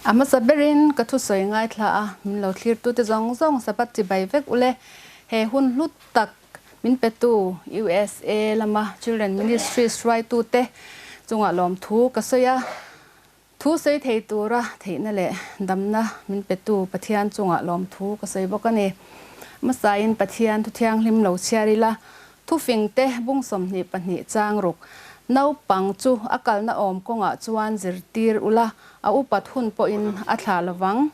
A hmasa berin ka thusawi ngaithla a, min lo thlirtute zawng zawng Sabbath chibai vek ule. He hun hlu tak min petu USA lama Children Ministries hruaitute chungah lawmthu ka sawi a. Thu sawi thei tura theihna leh damna min petu Pathian chungah lawmthu ka sawi bawk a ni. Hmasain Pathian thu thianghlim lo chhiar ila, thufingte bung 22 chang ruk. Naupang chu a kalna awm kawngah chuan zirtir ula, a upat hun pawhin a thlah lovang.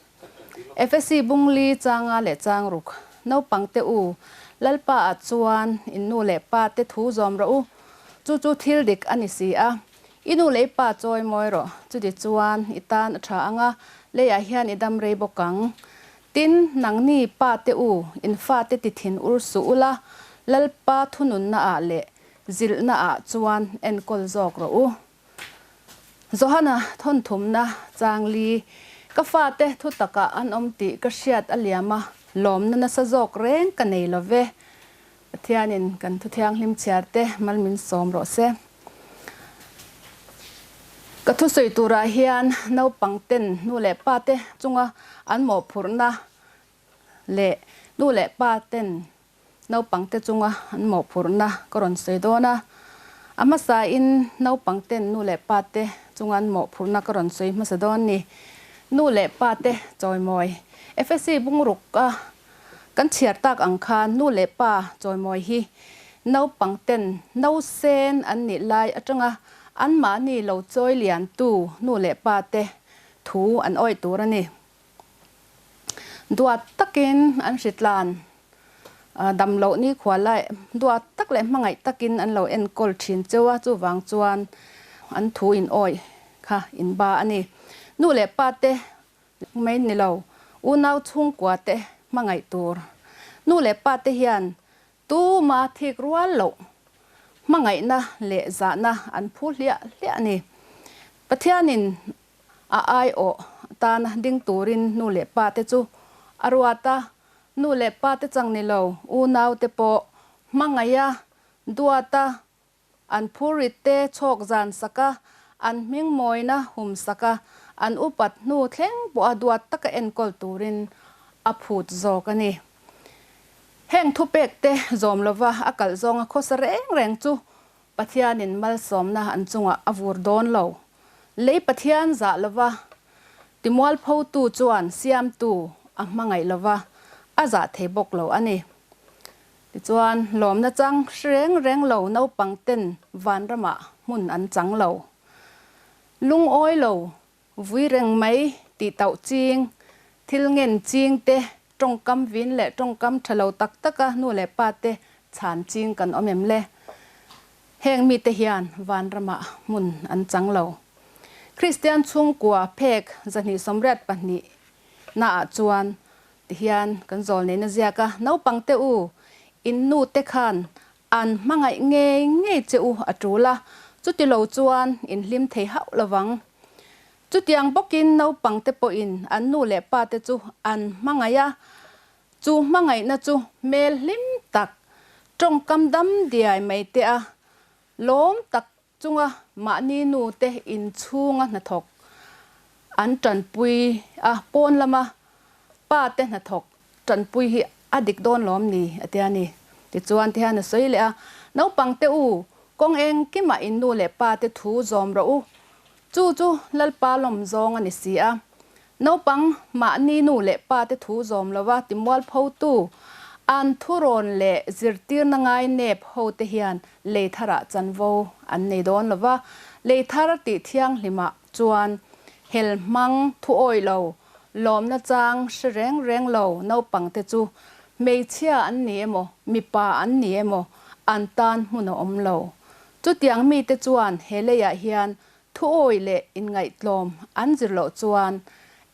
Efesi bung li changa leh chang ruk. Naupangte u, Lalpa ah chuan in nu leh pa te thu zawm rawh u. Chu chu thil dik a ni si a. I nu leh i pa chawi mawi rawh, chuti chuan i tan a tha ang a, leiah hian i dam rei bawk ang. Tin, nangni pa te u, in fate ti thin ur suh ula, Lalpa thununna ah leh zilhna ah chuan enkawl zawk rawh u. Johana thawnthumna chang li, Ka fate thu takah an awm tih ka hriat a liam a, lawmna nasa zawk reng ka nei lo ve. Pathianin kan thu thianghlim chhiar te mal min sawm rawh se. Ka thusawi turah hian naupang ten nu leh pa te chunga an mawhphurhna leh nu leh pa ten naupang te chunga an mawhphurhna ka rawn sawi dawn a. A hmasain naupang ten nu leh pa te chunga an mawhphurhna ka rawn sawi hmasa dawn ni. Nu leh pa te chawimawi Efesi bungruk a Kan chhiar tak ang khan nu leh pa chawimawi hi naupang ten nausen an nih lai atanga anmahni lo chawi liantu nu leh pa te thu an awih tur a ni. Duat takin an hritlan dam loh nikhua lai duat tak leh hmangaih takin an lo enkawl thin cheu a, chuvang chuan an thu in awih kha in ba a ni. Nu leh pa te Mai ni lo, unau chhungkua te hmangaih tur. Nu leh pa te hian tuma thik rual loh hmangaihna leh zahna an phu hliah hliah a ni. Pathianin a aiawh tana ding turin nu leh pa te chu a ruat a, nu leh pa te chang ni lo, unau te pawh hmangaiha duat a An phurrit te chhawk zan sak a, an hming mawina hum sak a, an upat hnu thleng pawha duat taka enkawl turin a phut zawk a ni. Heng thupek te zawm lova a kalh zawnga khawsa reng reng chu Pathianin malsawmna an chungah a vur dawn lo. Lei Pathian zah lova timualphotu chuan siamtu a hmangaih lova a zah thei bawk lo a ni. Tichuan, lawmna chang hre reng reng lo naupang ten vanramah hmun an chang lo. Lungawi lo, vui reng mai tih tauh ching, thil ngen ching te, tawngkam vin leh tawngkam tha lo tak taka nu leh pa te chhan ching kan awm em le? Heng mite hian vanramah hmun an chang lo. Kristian chhungkua phek 282 naah chuan Tihian kan zawl neihna ziak a, naupang te u, in nu te khan an hmangaih ngei ngei che u a tul a, chuti lo chuan in hlim thei hauh lovang. Chutiang bawkin naupang te pawhin an nu leh pa te chu an hmangaih a, chu hmangaihna chu hmel hlim tak, tawngkam dam diai mai te a, lawm tak Chunga mahni nu te inchhunga hnathawk an tanpui a, pawn lama pa te hnathawk tanpui hi a dik dawn lawm ni a tia ni. Tichuan ti hian a sawi leh a, Naupang te u, kawng engkimah in nu leh pa te thu zawm rawh u. Chu chu Lalpa lawm zawng a ni si a. Naupang mahni nu leh pa te thu zawm lova timualphotu, an thurawn leh zirtirna ngai nep ho te hian lei tharah chanvo an nei dawn lova, lei thar tih thianghlimah chuan hel hmang thu awih lo, lawmna chang hre reng reng lo naupang te chu hmeichhia an ni emaw, mipa an ni emaw an tan hmun a awm lo. Chutiang mite chuan he leiah hian Thuawi leh inngaihtlawm an zir loh chuan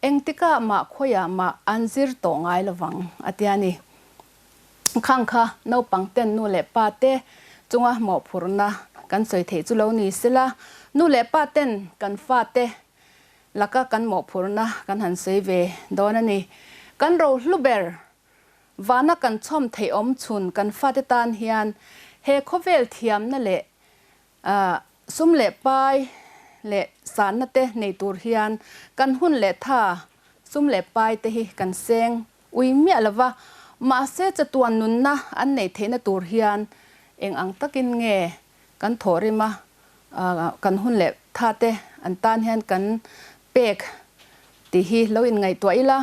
engtikah mah khawiah mah an zir tawh ngai lovang, a ti a ni. Khang kha naupang ten nu leh pa te chunga mawhphurhna kan sawi theih chu lo ni sela, nu leh pa ten kan fate laka kan mawhphurhna kan han sawi ve dawn a ni. Kan rohlu ber vana kan chhawm theih awm chhun kan fate tan hian he khawvel thiamna leh Sum leh pai leh sanna te nei tur hian kan hun leh tha, sum leh pai te hi kan seng ui miah lo va, mahse chatuan nunna an neih theihna tur hian eng ang takin nge kan thawhrim a, kan hun leh tha te an tan hian kan pek tih hi lo inngaihtuah ila.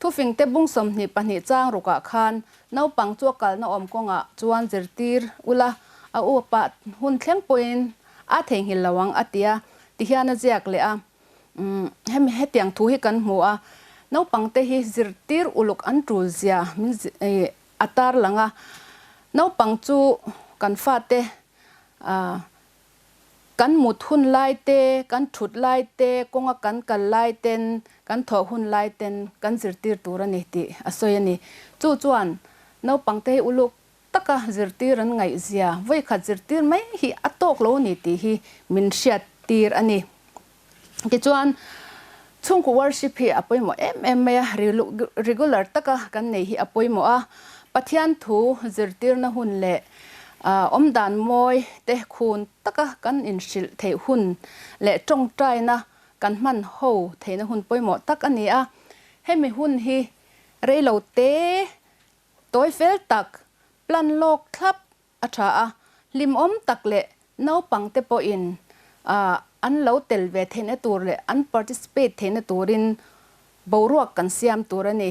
Thufingte bung 22 chang rukah khan naupang chu a kalna awm kawngah chuan zirtir ula, a upa hun thleng pawhin a theihnghilh lo ang a ti a, ti hian a ziak leh a. Umm, hemi hetiang thu hi kan hmu a, naupangte hi zirtir uluk an tul zia min a tarlang a, naupang chu kan fate ah Kan mut hun lai te, kan thut lai te, kawnga kan kal lai ten, kan thawh hun lai ten kan zirtir tur a ni tih a sawi a ni. Chu chuan naupangte hi uluk taka zirtir an ngaihzia, vawikhat zirtir mai hi a tawk lo a ni tih hi min hriattir a ni. Tichuan, chhungkaw worship hi a pawimawh em em mai a, regular taka kan nei hi a pawimawh a. Pathian thu zirtirna hun leh awmdan mawi te khun taka kan inhrilh theih hun leh tawngtaina kan hman ho theihna hun pawimawh tak a ni a. Hemi hun hi reilo te, tawi fel tak, plan lawk thlap A tha a, hlimawm tak leh naupangte pawhin an lo tel ve theihna tur leh an participate theihna turin boruak kan siam tur a ni.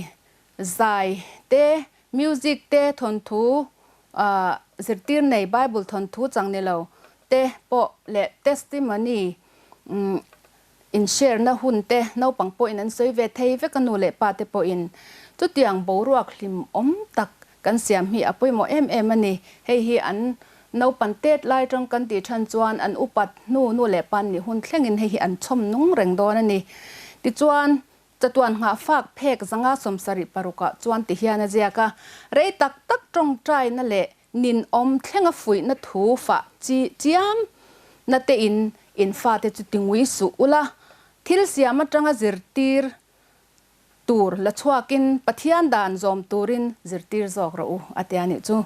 Zai te, music te, thawnthu zirtir nei Bible thawnthu chang ni lo te pawh leh testimony in share na hun te naupang pawhin an sawi ve thei vek a nu leh pa te pawhin chutiang boruak hlimawm tak kan siam hi a pawimawh em em a ni. Hei hi an naupan tet lai tang kan tih than chuan an upat hnu nu leh pa nih hun thlengin hei hi an chhawm nung reng dawn a ni. Tichuan chatuan nghah fak phek zanga 76 ah chuan ti hian a ziak a, rei tak tak tawngtaina leh Ninawm thlenga fuihna thu fah chi chiam na te in in fate chu ti ngui suh ula, thil siam atanga zirtir tur la chhuakin Pathian dan zawm turin zirtir zawk rawh u a tia nih chu.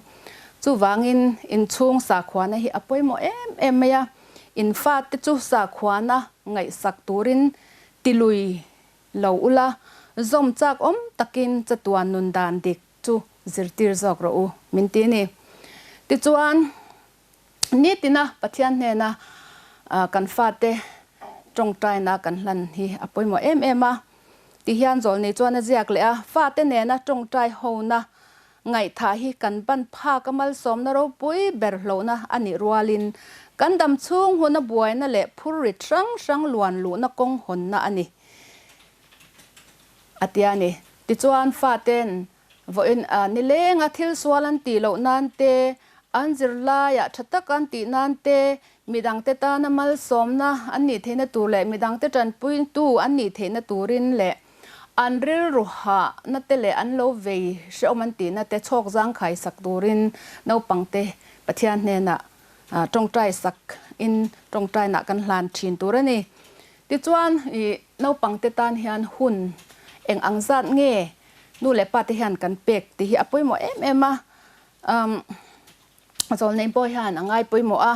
Chuvangin inchhung sakhuana hi a pawimawh em em mai a, in fate chu sakhuana ngaihsak turin ti lui lo ula, zawm chak awm takin chatuan nun dan dik chu zirtir zawk rawh u, min ti a ni. Tichuan, nitina Pathian hnena kan fate tawngtaina kan hlan hi a pawimawh em em a. Tihian Zawlnei chuan a ziak leh a, fate nena tawngtai hona ngaihthah hi kan ban phak a malsawmna ropui ber hlauhna a nih rualin kan dam chhung huna buaina leh phurrit hrang hrang luan luhna kawng hawnna a ni. A ti a ni. Tichuan fate'n vawiin a nilenga thil sual an tih loh nan te, an zirlaiah tha tak an tih nan te, midangte tana malsawmna an nih theihna tur leh midangte tanpuitu an nih theihna turin leh an rilru hahna te leh an lo vei hrehawm an tihna te chhawk zangkhai sak turin naupangte Pathian hnenah tawngtai sak in tawngtainah kan hlan thin tur a ni. Tichuan, i naupangte tan hian hun eng ang zat nge nu leh pate hian kan pek tih hi a pawimawh em em a. Umm, Zawlnei pawh hian a ngai pawimawh a.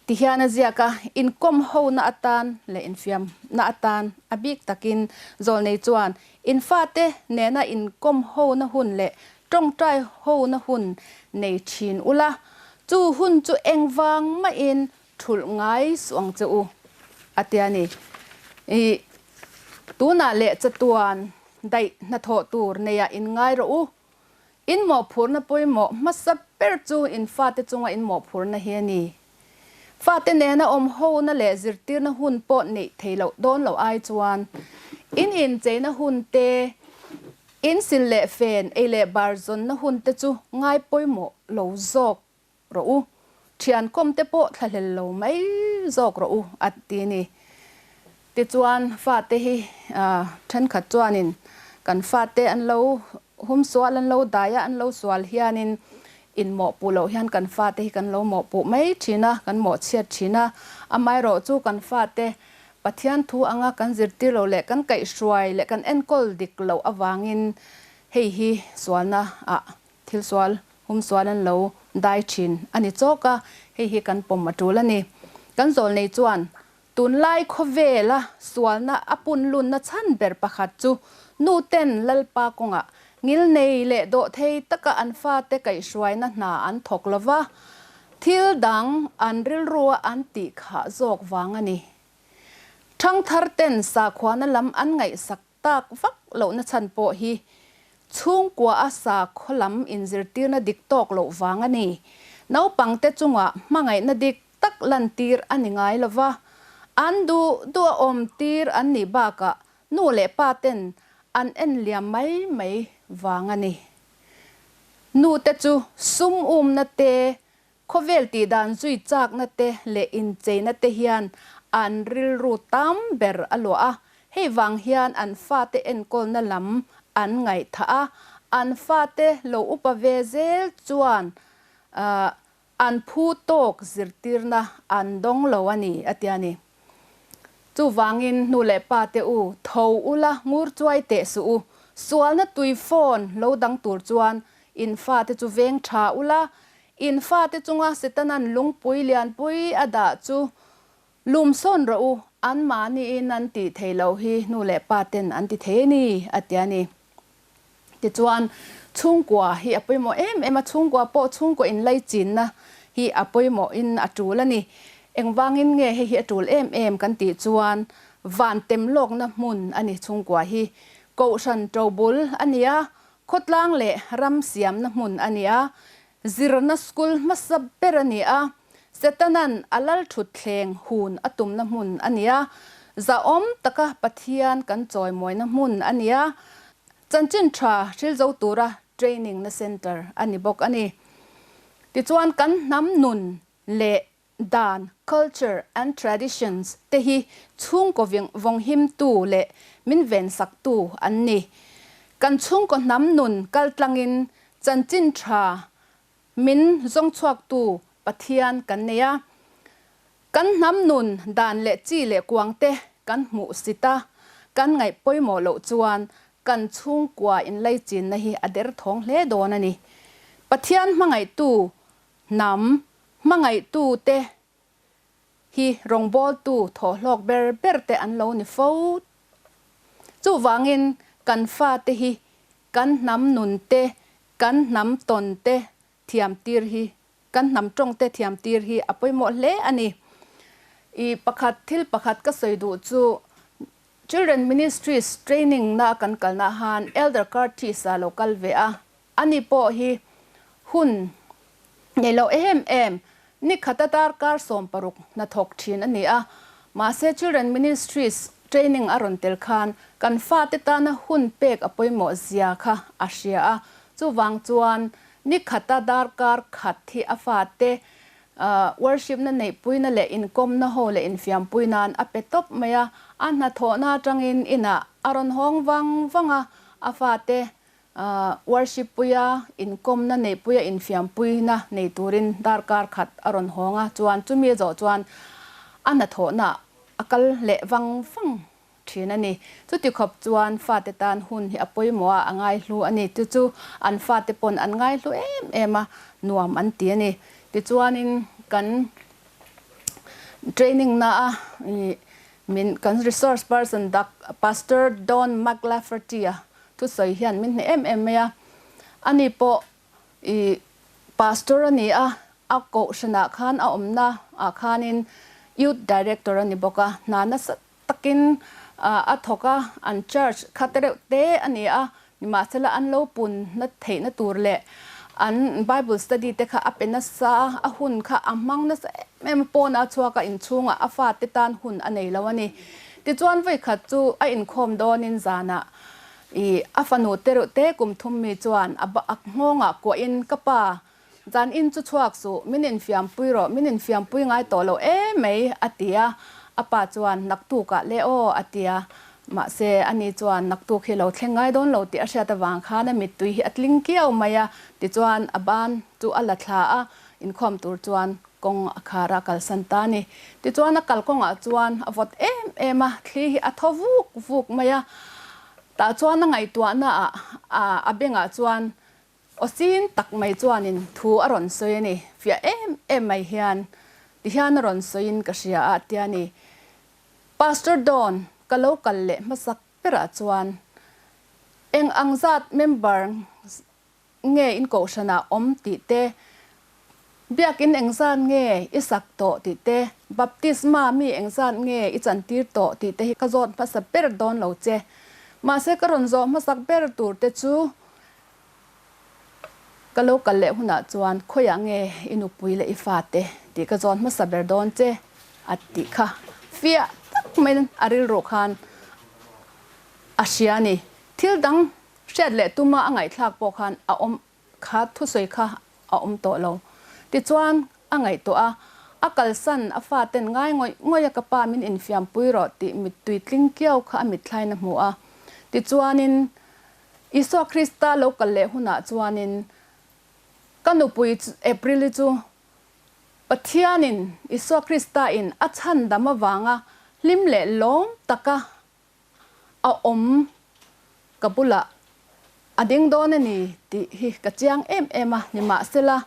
Ti hian a ziak a, inkawm hona atan leh infiamna atan a bik takin Zawlnei chuan in fate nena inkawm hona hun leh tawngtai hona hun nei thin ula, chu hun chu engvang mahin Thulh ngai suh ang che u, a ti a ni. I tunah leh chatuan daih hnathawh tur neiah in ngai rawh u. In mawhphurhna pawimawh hmasa ber chu in fate chunga in mawhphurhna hi a ni. Fate nena awm hona leh zirtirna hun pawh neih thei loh dawn loh ai chuan in incheina hun te, in sil leh fen, ei leh bar zawnna hun te chu ngai pawimawh lo zawk rawh u, thian kawm te pawh thlahlel lo mai zawk rawh u a ti a ni. Tichuan fate hi thenkhat chuanin kan fate an lo hum sual an lo dai a, an lo sual hianin in mawhpuh loh hian kan fate hi kan lo mawhpuh mai thin a, kan mawhchhiat thin a, amaherawh chu kan fate Pathian thu anga kan zirtir loh leh kan kaihhruai leh kan enkawl dik loh avangin hei hi sualna ah Thil sual, hum sual an lo dai thin a ni chawk a, hei hi kan pawm a tul a ni. Kan zawl nei chuan Tunlai khawvela sualna a punlunna chhan ber pakhat chu nuten Lalpa kawngah ngilnei leh dawhthei taka an fate kaihhruaina hna an thawk lova, thil dang an rilrua an tih khah zawk vang a ni. Thangtharten sakhuana lam an ngaihsak tak vak lohna chhan pawh hi chhungkua a sakhaw lam inzirtirna dik tawk loh vang a ni. Naupangte chungah hmangaihna dik tak lantir a ni ngai lo va, an duh duh a awm tir an nih bakah nu leh pa ten an en liam mai mai vang a ni. Nute chu sum umna te, Khawvel tihdan zui chakna te leh incheina te hian an rilru tam ber a luah a, hei vang hian an fate enkawlna lam an ngaihthah a, an fate lo upa ve zel chuan an phu tawk zirtirna an dawng lo a ni, a ti a ni. Chuvangin nu leh pa te u, tho ula ngur chuai teh suh u, sualna tui phone lo dang tur chuan in fate chu veng tha ula, In fate chunga Setanan lungpui lianpui a dah chu lum sawn rawh u, anmahniin an tih theih loh hi nu leh pa ten an ti thei a ni, a ti a ni. Tichuan, chhungkua hi a pawimawh em em a, chhungkua pawh chhungkaw inlaichinna hi a pawimawhin a tul a ni. Engvangin nge hei hi a tul em em kan tih chuan van tem lawkna hmun a ni chhungkua hi. Kohhran ṭobul a ni a, Khawtlang leh ram siamna hmun a ni a, zirna school hmasa ber a ni a, Setanan a lal thutthleng hun a tumna hmun a ni a, zahawm taka Pathian kan chawimawina hmun a ni a, chanchin tha hril zo tura training na centre a ni bawk a ni. Tichuan kan hnam nun leh Dan, culture and traditions, te hi chhungkaw vawnghimtu leh min vensaktu an ni. Kan chhungkaw hnam nun kaltlangin chanchin tha min zawngchhuaktu Pathian kan nei a. Kan hnam nun dan leh chi leh kuang te kan hmuh sit a, kan ngaih pawimawh loh chuan kan chhungkua inlaichinna hi a derthawng hle dawn a ni. Pathian hmangaihtu Hnam hmangaihtute hi rawngbawltu thawhhlawk ber ber te an lo ni fo. Chuvangin kan fate hi kan hnam nun te, kan hnam tawn te thiam tir hi, kan hnam tawng te thiam tir hi a pawimawh hle a ni. I pakhat thil pakhat ka sawi duh chu Children Ministries training na kan kalna han Elder Curtis a lo kal ve a, Ani pawh hi hun nei lo em em, ni khata darkar 16 hnathawk thin a ni a. Mahse Children Ministries training a rawn tel khan kan fate tana hun pek a pawimawh zia kha a hria a. Chuvang chuan ni khata darkar khat hi a fate worship na neihpuina leh inkawmna ho leh infiampui nan a pe tawp mai a. A hnathawhna atangin inah a rawn hawng vang vang a, a fate Worship puia inkawmna neihpuia infiampuina nei turin darkar khat a rawn hawng a, chuan chumi a zawh chuan a hnathawhna a kal leh vang vang thin a ni. Chuti khawp chuan fate tan hun hi a pawimawh a, a ngaihlu a ni. Chu chu an fate pawn an ngaihlu em em a, nuam an ti a ni. Tichuanin kan training na a min kan resource person dak Pastor Don McLafferty a Thusawi hian min hneh em em mai a, ani pawh i Pastor a ni a, a kohhranah khan a awmna ah khanin Youth Director a ni bawk a, hna nasa takin a thawk a, an church kha te reuh te a ni a, nimahsela an lo pun na theihna tur leh an Bible study te kha a pe nasa a, a hun kha a hmang nasa em em a, pawnah a chhuak a, inchhungah a fate tan hun a nei lo a ni. Tichuan vawikhat chu a inkhawm dawnin zanah I a fanu te reuh te kum thum mi chuan a a nghawngah kuahin, Ka pa, zan in chu chhuak suh, min infiampui rawh, min infiampui ngai tawh lo em mai, a ti a. A pa chuan, Naktukah le aw, a ti a. Mahse, ani chuan naktuk hi lo thleng ngai dawn lo tih a hriat avang khan a mittui hi a tling kiau mai a. Tichuan, a ban chu a la thla a, inkhawm tur chuan kawng a khar a kalsan ta a ni. Tichuan a kal kawngah chuan a vawt em em a, thli hi a thaw vuk vuk mai a. Tah chuan a ngaihtuahna ah a bengah chuan aw sin tak mai chuanin thu a rawn sawi a ni. Fiah em em mai hian tihian a rawn sawiin ka hria a tia ni. Pastor Dawn ka lo kal leh hmasak berah chuan eng ang zat member nge in kohhranah awm tih te, biakin engzat nge i sak tawh tih te, baptisma mi engzat nge i chantir tawh tih te hi ka zawt hmasa ber dawn lo che. Mahse ka rawn zawh hmasak ber tur te chu ka lo kal leh hunah chuan khawiah nge i nupui leh i fate tih ka zawn hmasa ber dawn che a tih kha fiah tak maiin a rilru khan a hria a ni. Thil dang Hriat leh tuma a ngaihthlak pawh khan a awm kha thusawi kha a awm tawh lo. Tichuan, a ngaihtuah a, a kalsan a faten ngai ngawih ngawih a ka pa min infiampui rawh tih mittui tling kiau kha a mitthlain a hmu a. Tichuanin, Isua Krista lo kal leh hunah chuanin ka nupui April-i chu Pathianin Isua Krista in a chhandam avanga hlim leh lawm taka a awm ka bulah a ding dawn a ni tih hi ka chiang em em a, nimahsela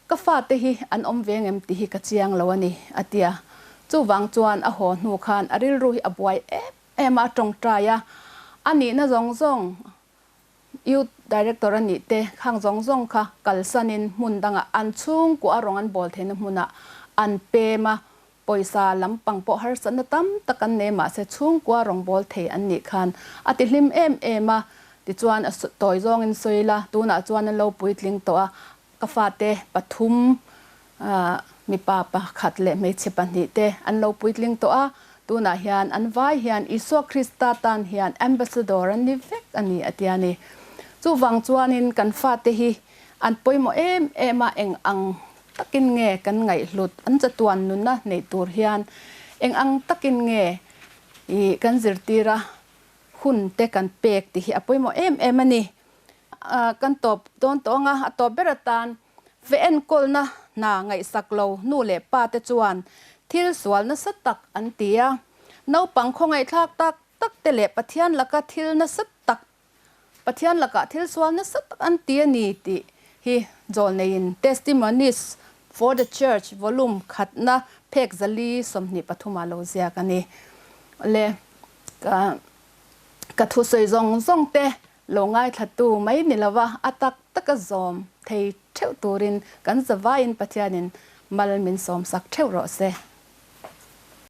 ka fate hi an awm ve ngem tih hi ka chiang lo a ni, a ti a. Chuvang chuan a haw hnu khan a rilru hi a buai em em a, a tawngtai a, a nihna zawng zawng Youth Director a nih te khang zawng zawng kha kalsanin hmun dangah an chhungkua a rawng an bawl theihna hmunah an pem a, pawisa lampang pawh harsatna tam tak an nei mahse chhungkua rawng bawl thei an nih khan a ti hlim em em a, tichuan a tawi zawngin sawi la, tunah chuan an lo puitling tawh a, ka fate pathum mipa pakhat leh hmeichhe pahnihte an lo puitling tawh a, tunah hian an vai hian Isua Krista tan hian ambassador an ni vek a ni a ti a ni. Chuvang chuanin kan fate hi an pawimawh em em a, eng ang takin nge kan ngaihhlut an chatuan nuna neih tur hian eng ang takin nge ih kan zirtir a, hun te kan pek tih hi a pawimawh em em a ni. Kan tawp dawn tawh ang a, a tawp ber atan Ve enkawlna hna ngaihsak lo nu leh pa te chuan thil sual nasa tak an ti a. Naupang khawngaihthlak tak tak te leh Pathian laka thil nasa tak Pathian lakah thil sual nasa tak an ti a ni tih hi Zawlneiin Testimonies for the Church volume khatna phek zali 23 ah lo ziak a ni. Awle ka ka thusawi zawng zawng te Lo ngaithlatu mai ni lova a tak taka zawm thei theuh turin kan zavaiin Pathianin mal min sawmsak theuh rawh se.